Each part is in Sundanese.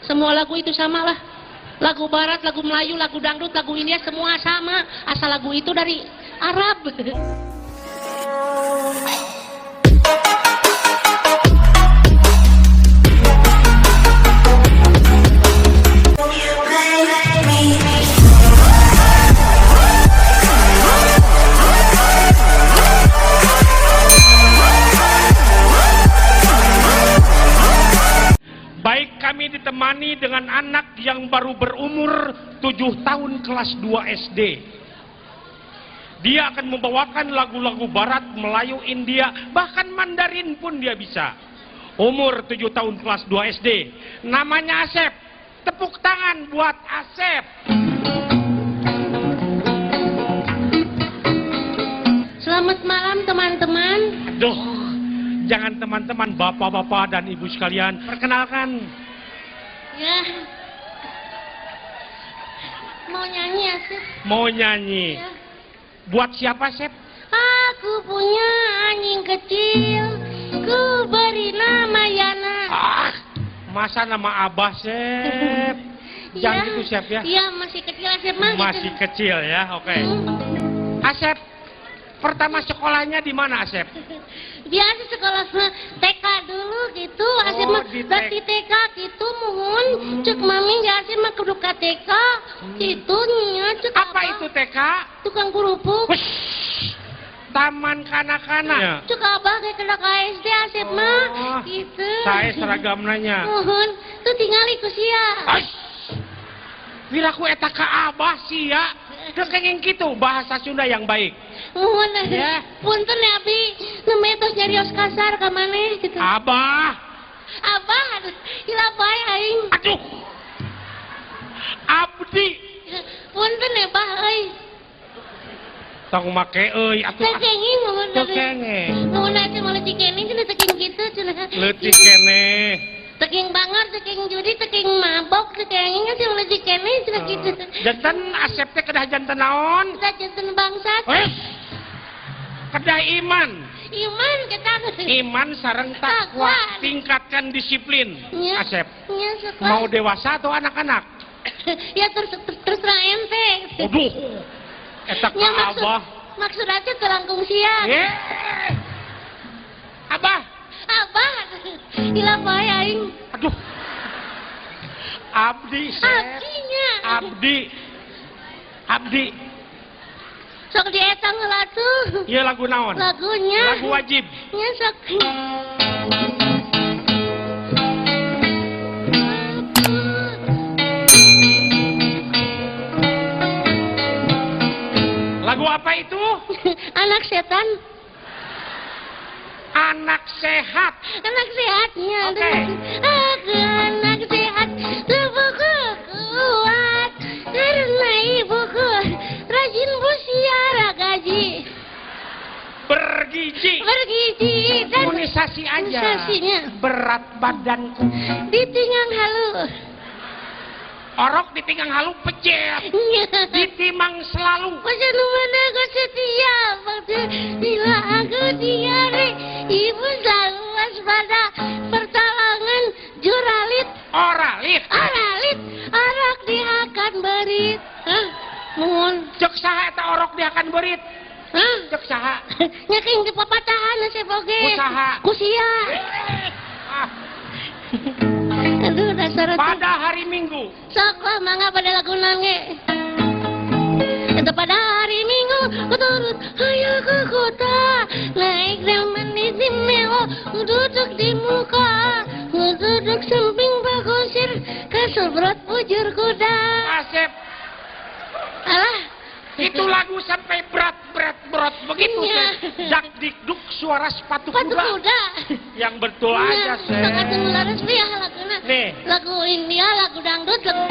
Semua lagu itu sama lah. Lagu barat, lagu Melayu, lagu dangdut, lagu India semua sama. Asal lagu itu dari Arab. Baik, kami ditemani dengan anak yang baru berumur 7 tahun kelas 2 SD. Dia akan membawakan lagu-lagu barat, Melayu, India, bahkan Mandarin pun dia bisa. Umur 7 tahun kelas 2 SD. Namanya Asep. Tepuk tangan buat Asep. Selamat malam teman-teman. Aduh, jangan teman-teman, bapak-bapak dan ibu sekalian. Perkenalkan. Ya. Mau nyanyi Asep? Mau nyanyi. Ya. Buat siapa, Sep? Aku punya anjing kecil, ku beri nama Yana. Ah, masa nama Abah, Sep? Jangan ya, gitu, Sep, ya. Iya, masih kecil, Asep mah. Masih gitu. Kecil ya, oke. Okay. Asep, pertama sekolahnya di mana, Asep? Biasa sekolah TK dulu gitu, Asep mah. Berarti TK gitu, muhun. Cek mami ya Asep mah kudu ka TK. Gitu nya cek apa itu TK? Tukang kerupuk. Wush, taman kanak-kanak. Ya. Cek abah kayak kena ka SD Asep mah gitu. Saya seragam nanya. Muhun, tuh tingali ku sia. Piraku eta ka abah sia. Terus kenging gitu bahasa Sunda yang baik. Muhun, ya. Punten ya abi, namanya tos nyarios kasar ka maneh gitu. Abah. Abah, aduh, hilap bae aing. Aduh. Abdi. Punten ya bah euy. Tong make euy atuh. Teu kenging muhun. Teu kenging. Muhun atuh mah leutik keneh cenah teu kenging kitu cenah. Leutik keneh. Teking bangor, teking judi, teking mabok, teking sih leutik keneh cenah kitu. Janten Asep teh kedah janten naon? Kedah janten bangsat. Kedah iman. Iman ketang. Iman sareng takwa. Tingkatkan disiplin. Ya. Asep. Ya, mau dewasa atau anak-anak? Ya terus terang ente. Aduh. Eta ka ya, abah. Maksud aja terangkung siang. Yeah. Abah. Abah. Hilap bae aing. Aduh. Abdi, Sep. Abdinya. Abdi. Abdi. Sok dietang heula tuh. Ieu lagu naon? Lagunya. Lagu wajib. Nya sok. Lagu apa itu? Anak setan. Anak sehat. Anak sehatnya. Oke. Okay. Aku anak sehat, tubuhku kuat karena ibuku rajin bersiara gaji. Bergizi. Bergizi dan imunisasi aja. Imunisasinya. Berat badanku ditinggang halu. Orok ditinggang halu pejet. Ditimang selalu. Masa mana aku setia waktu bila aku diare ibu selalu waspada pertolongan juralit. Oralit. Oralit. Orok diakan berit. Hah? Mohon. Cek saha eta orok diakan berit? Hah? Cek saha? Nyaking di papatahan Asep oge. Kusaha? Kusia. Ah. Aduh, dasar pada hari Minggu. Sok lah mangga pada lagu nange. Itu pada hari Minggu ku turut ayo ke kota, naik delman istimewa, ku duduk di muka, ku duduk samping Pak Kusir, kasobrot bujur kuda. Asep. Alah. Itu lagu sampai berat berat berat begitu ya. Dak dikduk suara sepatu kuda. Yang betul ya, aja Sep. Nih. Lagu India, lagu dangdut, lagu.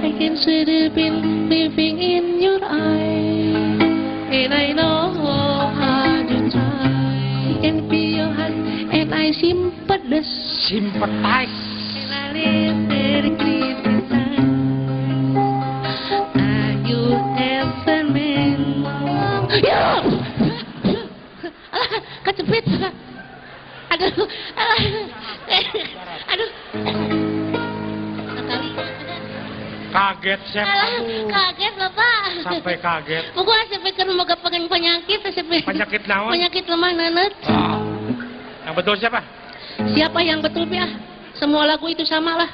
I can see the been living in your eyes, and I know how to try. I can feel your heart, and I sympathize. Sympathize. And I live very clear inside. Are you ever man? Ya! Alah, kecepit. Aduh, alah. Aduh. Kaget Sep. Alah, kaget Bapak. Sampai kaget. Buku Asep pikir mau pengen penyakit Asep. Penyakit naon? Penyakit lemah nanet. Oh. Yang betul siapa? Siapa yang betul ya? Semua lagu itu sama lah.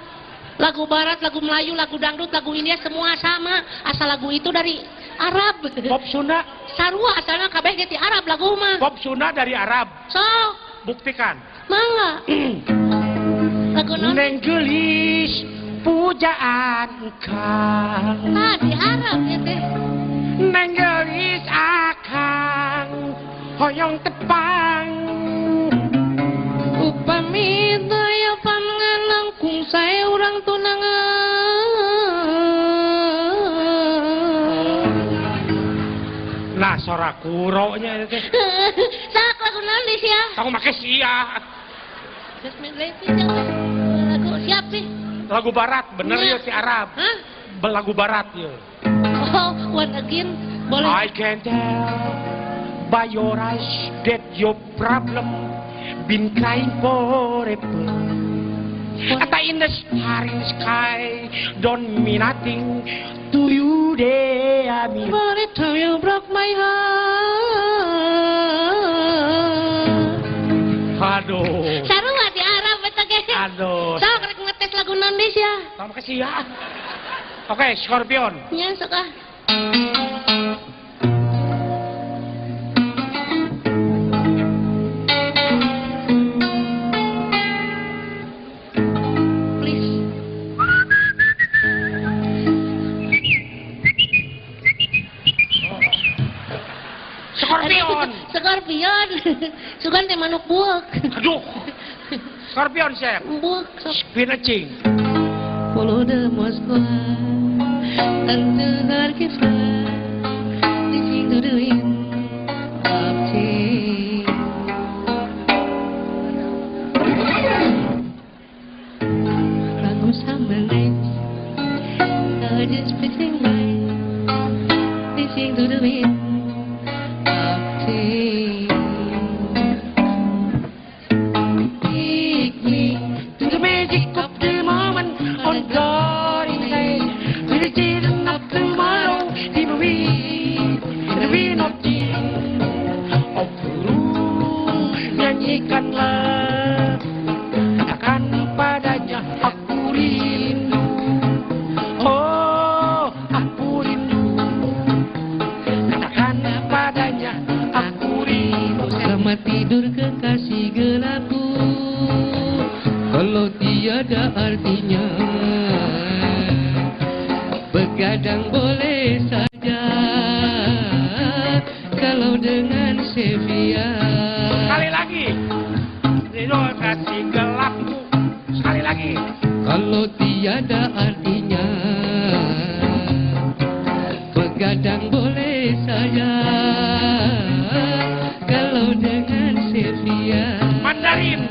Lagu barat, lagu Melayu, lagu dangdut, lagu India semua sama. Asal lagu itu dari Arab. Pop Sunda? Sarua asalnya kabeh ge ti Arab lagu mah. Pop Sunda dari Arab. Sok. Buktikan. Mangga. Lagu non? Neng geulis pujaan kang. Nah, di Arab ya teh. Neng geulis akang hoyong tepang. Upami daya panganangkung saya urang tunangan. Nah, sora kuronya itu teh. Sak lagu naon deui sia? Kamu make sia. Geus lagu siap sih. Lagu barat, bener ya si Arab. Hah? Lagu barat ya. Oh, one again boleh. I can tell by your eyes that your problem been crying forever. Ata in the star in the sky don't mean nothing to you they I mean. But it time you broke my heart. Aduh. Sarua di Arab eta ge. Aduh. Sok rek ngetes lagu naon deui sia? Tong makasih ya. Oke, Scorpion. Nya sok ah. Please. Scorpion. Scorpion. Sugan teh manuk buak. Aduh. Scorpion, Chef. Buak sok. Spinaching. Follow the Moskwa and the orchestra, listening to the wind of change. Lagu summer nights are just passing by, listening to the wind of change. Take me to the magic of the moment on glory day, to the children of tomorrow, the wind of change. Oh burung, nyanyikanlah, katakan padanya aku rindu. Oh, aku rindu, katakan padanya aku rindu. Selamat tidur kekasih gelapku, kalau tiada artinya. Begadang boleh saja kalau dengan Sevia. Sekali lagi, tidur kasih gelapku. Sekali lagi. Kalau tiada artinya, begadang boleh saja kalau dengan Sevia. Mandarin.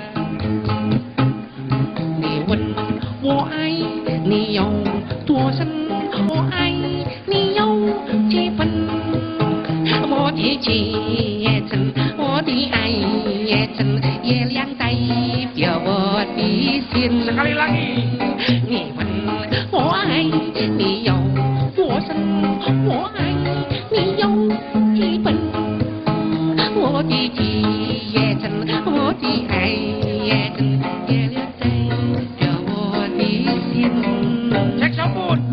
你问我爱你有多深，我爱你有几分？我的情也真，我的爱也真，月亮代表我的心。 Sekali lagi. 你问我爱你有多深，我爱你有几分？我的情也真，我的爱也真，月亮代表我的心。 Saxophone.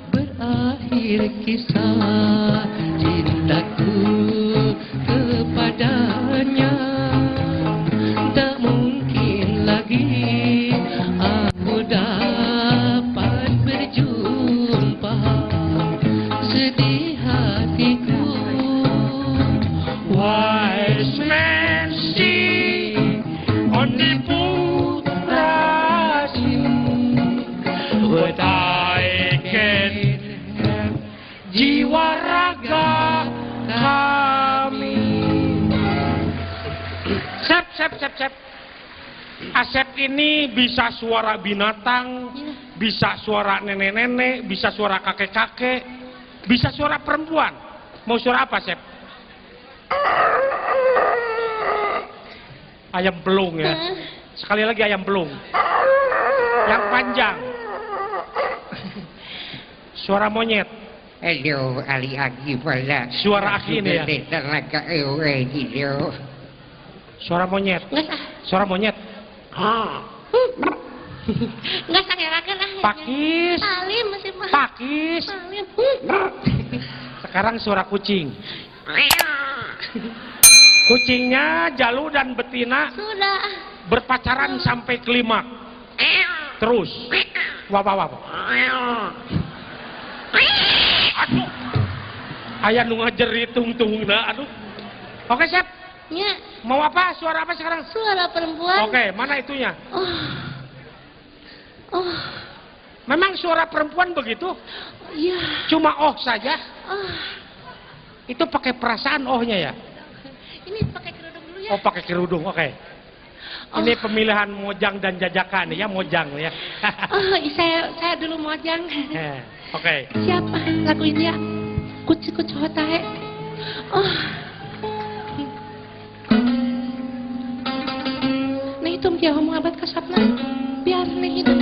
Berakhir kisah cintaku kepadanya, tak mungkin lagi aku dapat berjumpa. Sedih hatiku. Wise men see only putrasi, but I can have jiwa raga kami. Sep, sep, sep, sep. Asep ini bisa suara binatang, Bisa suara nenek-nenek, bisa suara kakek-kakek, bisa suara perempuan. Mau suara apa, Sep? Ayam pelung ya. Sekali lagi ayam pelung. Yang panjang. Suara monyet. Aduh, ali aki pala. Suara aki ini ya. Suara monyet. Suara monyet. Enggak sakerakeun ah. Pakis. Alim masih mah. Pakis. Alim. Sekarang suara kucing. Kucingnya Jalu dan betina sudah berpacaran sampai klimaks. Terus. Wah, wah, wah. Aduh. Aya nu ngajerit tungtungna, aduh. Oke, Sep. Ya. Mau apa? Suara apa sekarang? Suara perempuan. Oke, mana itunya? Oh. Oh. Memang suara perempuan begitu? Iya. Cuma oh saja? Oh. Itu pakai perasaan ohnya ya? Ini pakai kerudung dulu ya. Oh, pakai kerudung, oke. Oh. Ini pemilihan Mojang dan Jajaka nih ya, Mojang ya. Oh, saya dulu Mojang. Oke. Siap, lagu ini ya. Kuci-kuci hotae. Oh. Nih itu dia ngomong abad kasapna. Biar nih itu.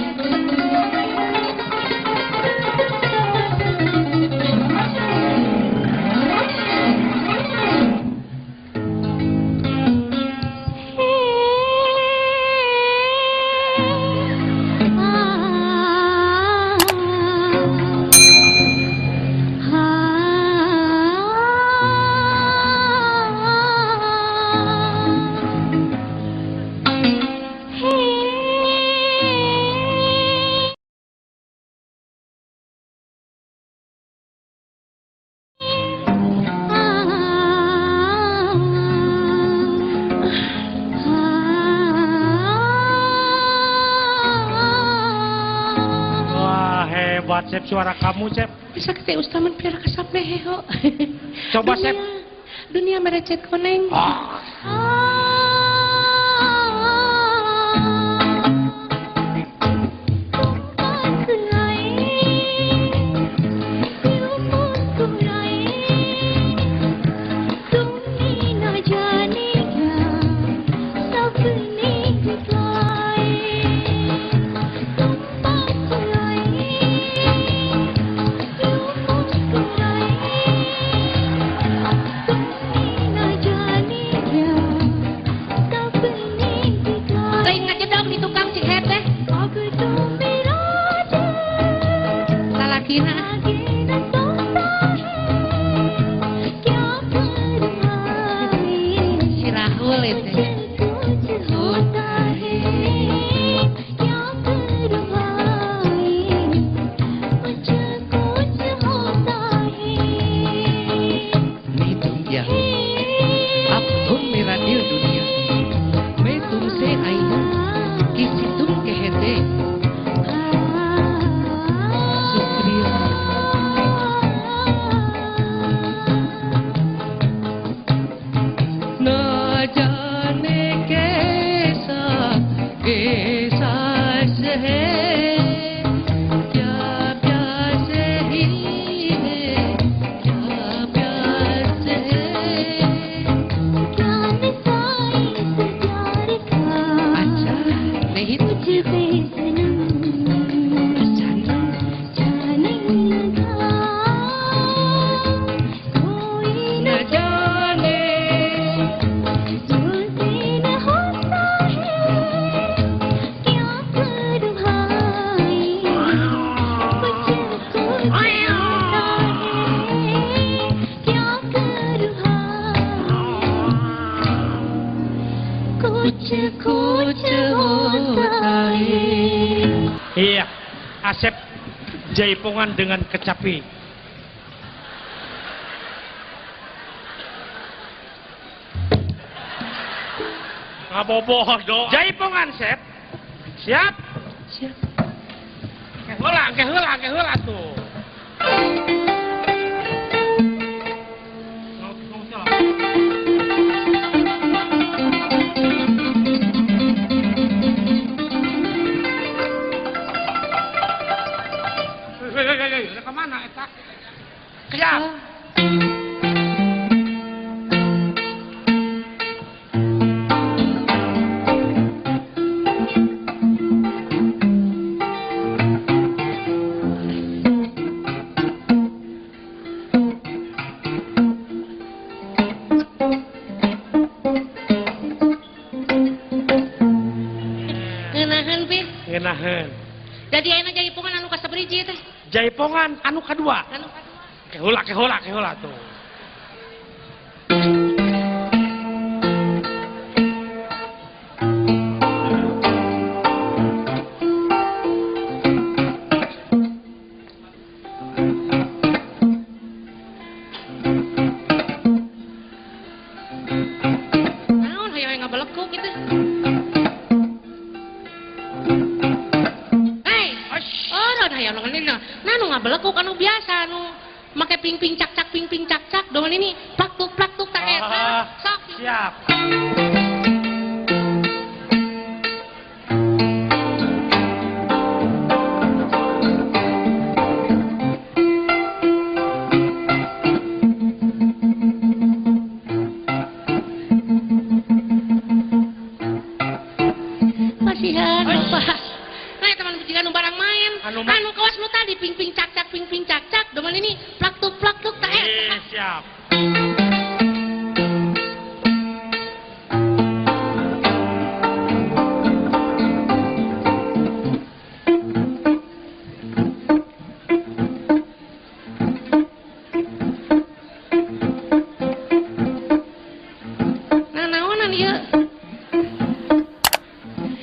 Sep, suara kamu, Sep. Bisa kita ustaman biar kasap nih, ho. Coba, dunia, Sep. Dunia merecet koneng. Oh. Iya, Asep jaipongan dengan kecapi. Ngabobodo. Jaipongan, Sep. Siap? Siap. Keheula, keheula tuh. Hei, ke mana eta? Siap. Ngeunaheun pi. Ngeunaheun. Jadi ayeuna jaipongan anu kasabariji teh? Jaipongan anu kadua. Anu kadua. Keheula keheula keheula tuh. Naon hayo ngabelekuk kitu. Hei, oh hayang nu nah nu ngabelekuk anu biasa anu make ping-ping cak-cak ping-ping cak-cak doman ini plak-tuk tak eta. Sok. Siap. Pasihan Bapak. Nah, teman jika nu barang main. Anu kawas nu tadi ping-ping cak-cak ping-ping cak-cak doman ini plak-tuk tak eta. Siap. Nah, naonan ieu?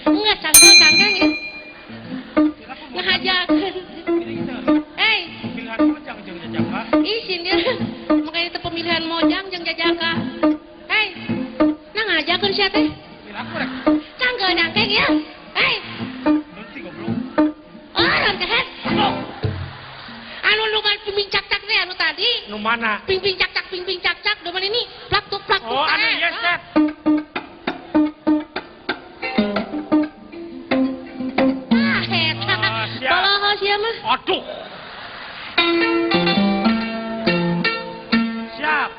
Enggak cangkang-cangkang ya. Ngahajakeun. Hei, pemilihan mojang jeung jajaka. Isin dia. Makanya itu pemilihan mojang jeung jajaka. Hei. Nah ngahajakeun sia teh. Cangkeul cangkeng ya. Hei. Berhenti goblok. Oh, ron kehet. Anu nu ping cak-cak teh anu tadi. Nu mana? Ping-ping cak-cak ping-ping cak-cak doman ini plak-tuk plak-tuk. Oh, anu yes, Sep. Aduh. Siap.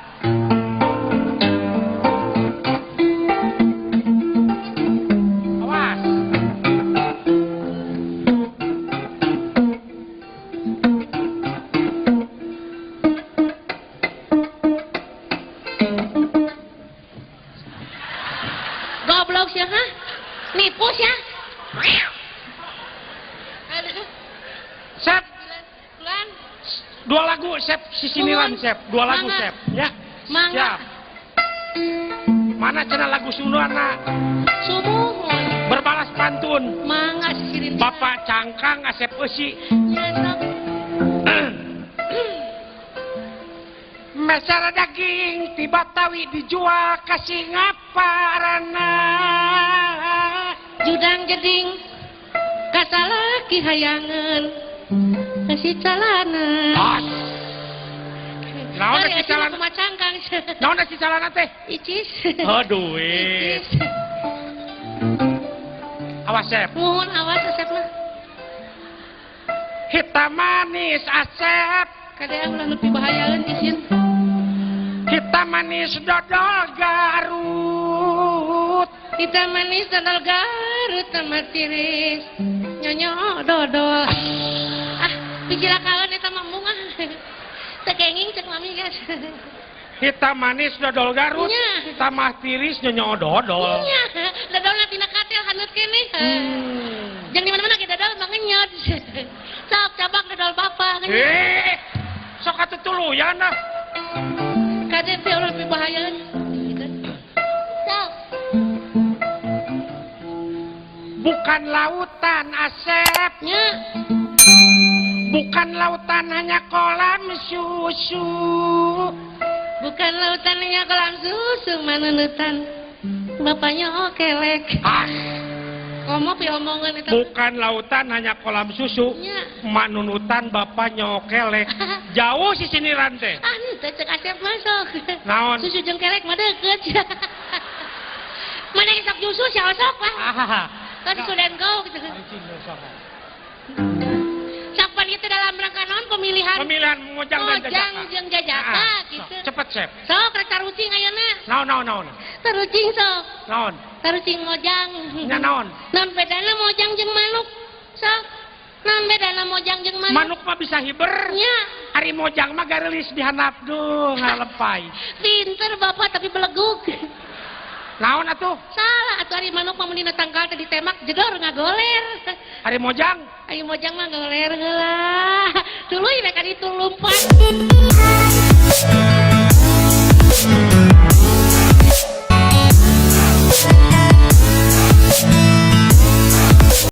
Awas. Goblok sih, ha? Nipu sih. Sep. Dua lagu Sep, sisiniran Sep, dua lagu Sep, ya. Mangga. Siap. Mana cenah lagu Sundana? Sumuhun. Berbalas pantun. Mangga sisirin. Bapak Cangkang Asep Eusi. Nya sok. Meser daging ti Batawi dijual ka Singaparana. Judang jeding kasalaki hayangeun. Kasih calana. Naon si calana? Naon si calana teh? Icis. Oh, duit. Awas Sep. Muhun awas Asep mah. Hitam manis Asep. Kadang ulah lebih bahayaeun isin. Hitam manis dodol Garut. Hitam manis dodol Garut sama tiris. Nyonyo dodol. Ah, picilakaeun eta mah embung ah. Teu kenging cek mami guys. Hitam manis dodol Garut, tamah tiris nyonyo dodol. Nya, dodolna tina katel haneut keneh. Jangan di mana-mana ge dodol mah ngenyot. Sok cabak dodol bapak ngenyot. Eh, sok atuh tuluyan ah. Kade teh ulah lebih bahayaeun. Sok. Bukan lautan Asep. Nya. Bukan lautan hanya kolam susu. Bukan lautan hanya kolam susu manunutan. Bapaknya okelek. Ah. Komo pi omongan itu. Bukan lautan hanya kolam susu. Nya. Manunutan bapaknya okelek. Jauh si siniran teh. Ah, teu cek Asep masuk. Naon? Susu jeung kelek mah deukeut. Mana sok susu sia osok lah. Kan sudah go gitu. Sapan itu dalam rangka Pemilihan. Pemilihan Mojang dan Mojang Jajaka. Jeung Jajaka Ah, gitu. sok, cepet, Sep. Sok rek tarucing ayeuna. Naon, naon, naon? Tarucing sok. Naon? Tarucing Mojang. Nya naon? Naon bedana Mojang jeung manuk? Sok. Naon bedana Mojang jeung manuk? Manuk mah bisa hiber. Nya. Ari Mojang mah garelis di handap, duh, ngalempai. Pinter Bapak, tapi belegug. Naon atuh? Salah atuh, ari manuk mah mun dina tangkal teh ditembak jedor ngagoler. Ari Mojang? Ayo Mojang mah goler heula. Tuluy rek ka ditu lumpat.